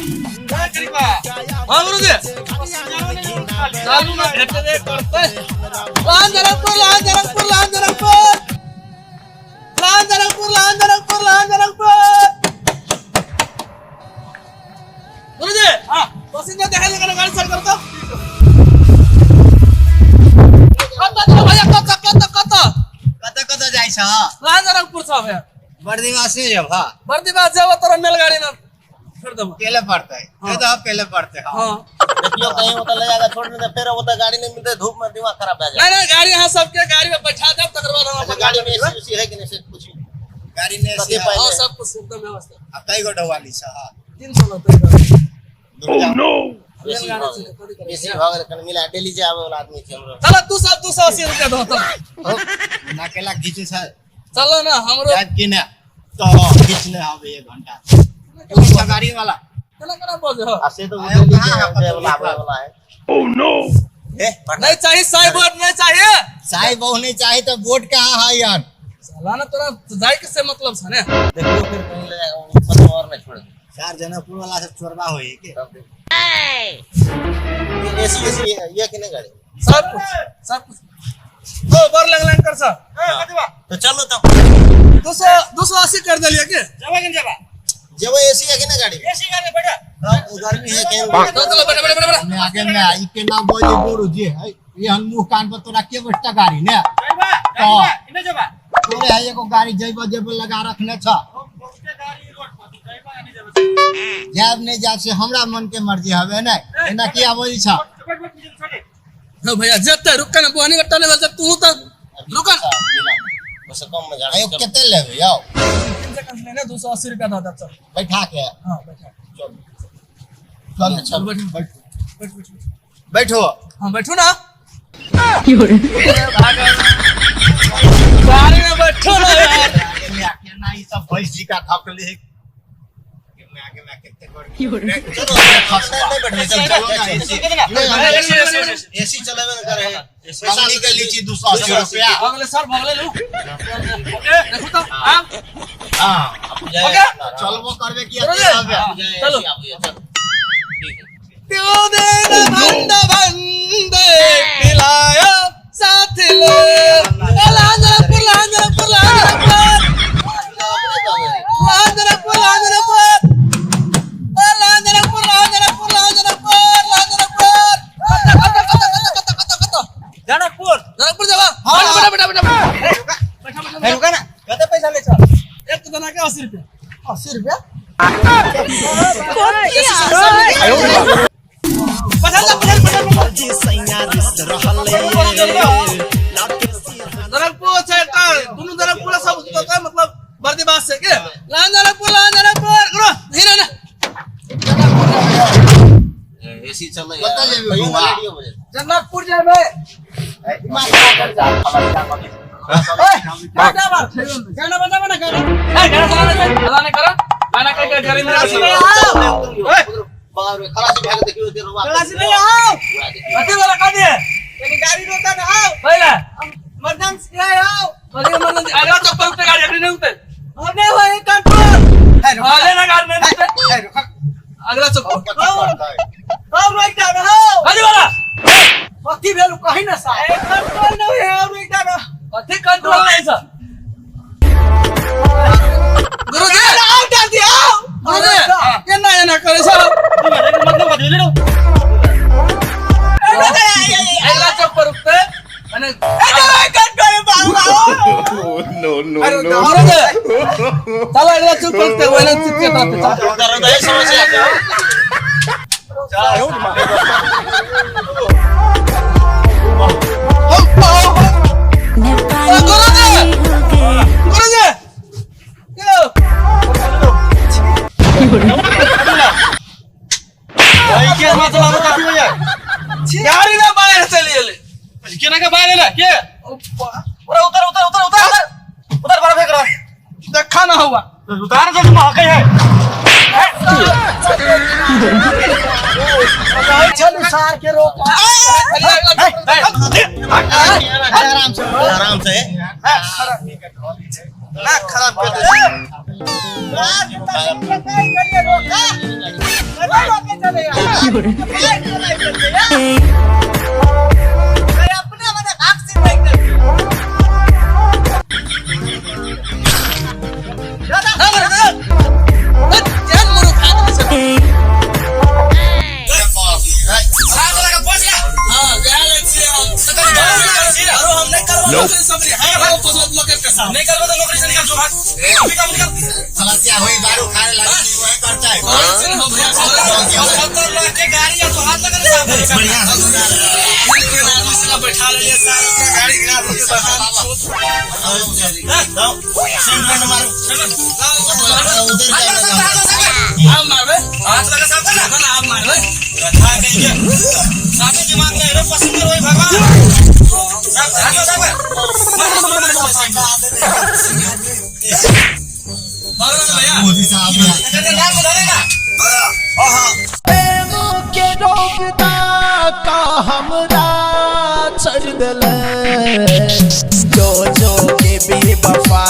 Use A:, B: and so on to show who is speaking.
A: हाँ गुरुजी, चालू ना भेटबे करतै। लान जनकपुर, लान जनकपुर, लान जनकपुर, लान जनकपुर, लान जनकपुर, लान जनकपुर। गुरुजी, हाँ पैसेंजर देखा देखा गाड़ी साइड करो तो। कत छ भैया, कत कत कत?
B: कतऽ कतऽ जाइ छ?
A: लान जनकपुर छ भैया।
B: बर्दिवास नहि जेबह?
A: बर्दिवास जेबो तोरा मेलगाड़ी में छोड़ देबो।
B: केले पड़तै?
A: हाँ।
B: तो केले पड़तै? हाँ।
A: हाँ।
C: देखियो कहीं ओतऽ ले जाकर छोड़ नहीं, फिर ओतऽ गाड़ी नहीं मिलते, धूप में दिमाग खराब भए जाए।
A: नहीं नहीं, गाड़ी यहाँ सबके गाड़ी में बैठा देब, तकर बाद हम
C: अच्छा,
A: अपन
C: गाड़ी में एसी उसी है कि नहीं से पूछियो।
B: गाड़ी नहि
C: कते
B: से
C: पाइ?
A: हाँ, सब कुछ एकदम व्यवस्था।
B: आ कई गो ढोवाली छ?
A: 300 लगतै।
C: बेसी
A: रेलगाड़ी
C: भऽ
A: छै,
C: गेलै।
A: कथी करै?
C: बेसी भऽ गेलै, कनि मिला, डेली जे आबै वाला आदमी छै हमरो।
A: चलो, 280 रुपया दो तो।
B: नाकेला घीचे छ।
A: चलो ना हमरो।
B: जायब कि नहि तो घीचने आबै एक घंटा तू छ गाड़ी वाला।
A: केना केना बजे हो?
C: आ से तो
B: आयो
C: डेली
B: कहाँ है?
C: जे वाला आबै वाला है। ए
A: नहीं चाहिए साई बोर्ड, नहीं चाहिए।
B: साई बहु नहीं चाही तो बोर्ड कहाँ है यार?
A: साला ना तोरा जाय के से मतलब छ ने।
C: देखियो फिर कहीं ले जाएगा कतौ और नहीं छोड़ दे।
B: चार जनकपुर वाला सब चोरबा होई के।
C: तब देखियो। एसी एसी ये कि नहीं गाड़ी?
A: सब कुछ, सब कुछ। ओ बर लगलन कर सर।
C: तो चलो तब।
A: 280 कर देलिए के?
C: जेबै एसी है कि नहीं गाड़ी? एसी गाड़ी बैठा। गर्मी है केहन।
A: चलो चलो, बैठा बैठा बैठा।
B: में आगे में आई के ना बोले बोरू जे है ये हन मुंह कान पर तोरा के बैठता गाड़ी ने तो तोरे है एगो गाड़ी जइबो जइबो लगा रखने छ। जाब नहीं जाब से हमरा मन के मर्जी हवे नहीं, एना किया बोली छ?
A: हो भैया जेते रुक ना, बोनी कट्टा नहीं बोलते तू तो रुक ना।
C: उससे कम में
B: आयो कते लेबे यौ?
A: 3 सेकंड लेने 280 रुपया दे दे चल।
B: बैठा के।
A: हां बैठा।
B: चल
A: चल बैठ बैठ बैठ बैठ।
B: बैठो।
A: हां बैठो ना, गाड़ी में बैठो ना यार।
B: आगे में केना ई सब भैंस जी का थकली आगे में, आगे में कते कर।
C: चलो नहीं बैठे, चल
B: चलो ना, एसी
C: नहीं, एसी चलेबे न करे है।
B: कंगनी के लीची 280 रुपया।
A: भगले सर, भगले लू देखो तो आप।
B: हां।
A: ओके।
B: चलबो करबे की?
A: चलो।
B: हवे।
A: चलो।
C: चलो ठीक है।
A: त्यो देन भंड भंडे पिलाया साथ ले लांजरपुर, लांजरपुर, लांजरपुर, लांजरपुर, लांजरपुर, लांजरपुर, लांजरपुर, लांजरपुर, लांजरपुर। कत कत कत कत कत कत?
B: जनकपुर।
A: जनकपुर जाबा?
B: हाँ।
A: बैठा बैठा बैठा बैठा बैठा।
B: हे रुका ना, कते पैसा ले छ?
A: एक जना के 80 रुपया।
B: 80 रुपया?
A: पठान जा, पठान पठान। जनकपुर छै एकटा दुनू जनकपुर सब होतै, मतलब बर्दिवास छै के लान जनकपुर, लान जनकपुर। गुरु धीरे ना।
C: एसी चले।
B: कतऽ जेबै बौआ?
A: जनकपुर जेबै।
D: गाना बजाबे ना गाना।
A: ए गाना चला दे, चला नहीं करो गाना कह के गाड़ी में।
C: खलासी भए के देखियो ते रुआ।
D: खलासी भैया आओ।
A: अथी वाला का दिए?
D: तनी गाड़ी रोका ना, आओ।
A: पहले
D: इमरजेंसी है, आओ।
A: अरे इमरजेंसी अरे चप्पल उठे, गाड़ी अगली नहीं उठे।
D: होने होए कंट्रोल।
A: अरे ना, गाड़ी नहीं उठे। अगला चप्पल।
D: आओ रोक ना, आओ।
A: अरे वाला।
D: कथी भेल कही ना सा? ए कंट्रोल नहीं है, आओ रोक ना।
A: अथी कंट्रोल नहीं सर। गुरुजी
D: आओ जल्दी आओ।
A: गुरुजी केना एना करे सर? अगला चप्पल रुकते माने।
D: कंट्रोल बाबू आओ।
E: No, no, no.
A: गुरुजी चलो, अगला चप्पल रुकते वही चिपके ताते चल।
C: उधर उधर समस्या है।
A: गुरुजी, गुरुजी यो। गाड़ी ना बाहर चली गेलै।
F: केना के बाहर एलै के?
A: उतर उतर उतर उतर उतर
F: उतर, बड़ा फेंक रहा।
A: देखा ना हुआ।
F: उतार दे, तुम हकै है।
D: चल सार के रोक।
B: आराम से।
C: आराम से।
B: ना खराब कर दे।
D: गेलै यार। भागि गेलै यार। अरे अपने मने भाग से भागि गेलै। दादा,
A: जान मुरुख आदमी सब। हां, गया छियै हम। अरो हम नहीं करबो नौकरी सबरी। हां, हम पसंद लोग के पैसा।
F: नहीं करबो तो नौकरी से निकल जो, भाग अभी काम निकल।
B: समस्या हुई, दारू खाने लगी, वही करता है।
F: 70 लाख के गाड़ी है तो हाथ लगा रे साहब।
B: बढ़िया।
A: आदमी से बैठा ले सार गाड़ी गिरा दे के बहान।
C: सेंट मारो। उधर
A: आप मारबे?
F: हाथ लगा साहब ना।
A: ना, आप मारबे।
F: गधा कहीं के सामने दिमाग नहीं रे, पसंद वही भगवान साहब, हाथ लगा साहब।
A: भैया
B: मोदी साहब ने
F: नाम बता देना।
G: के रोकता का हमरा छोड़ दिले, जो जो के भी वफा।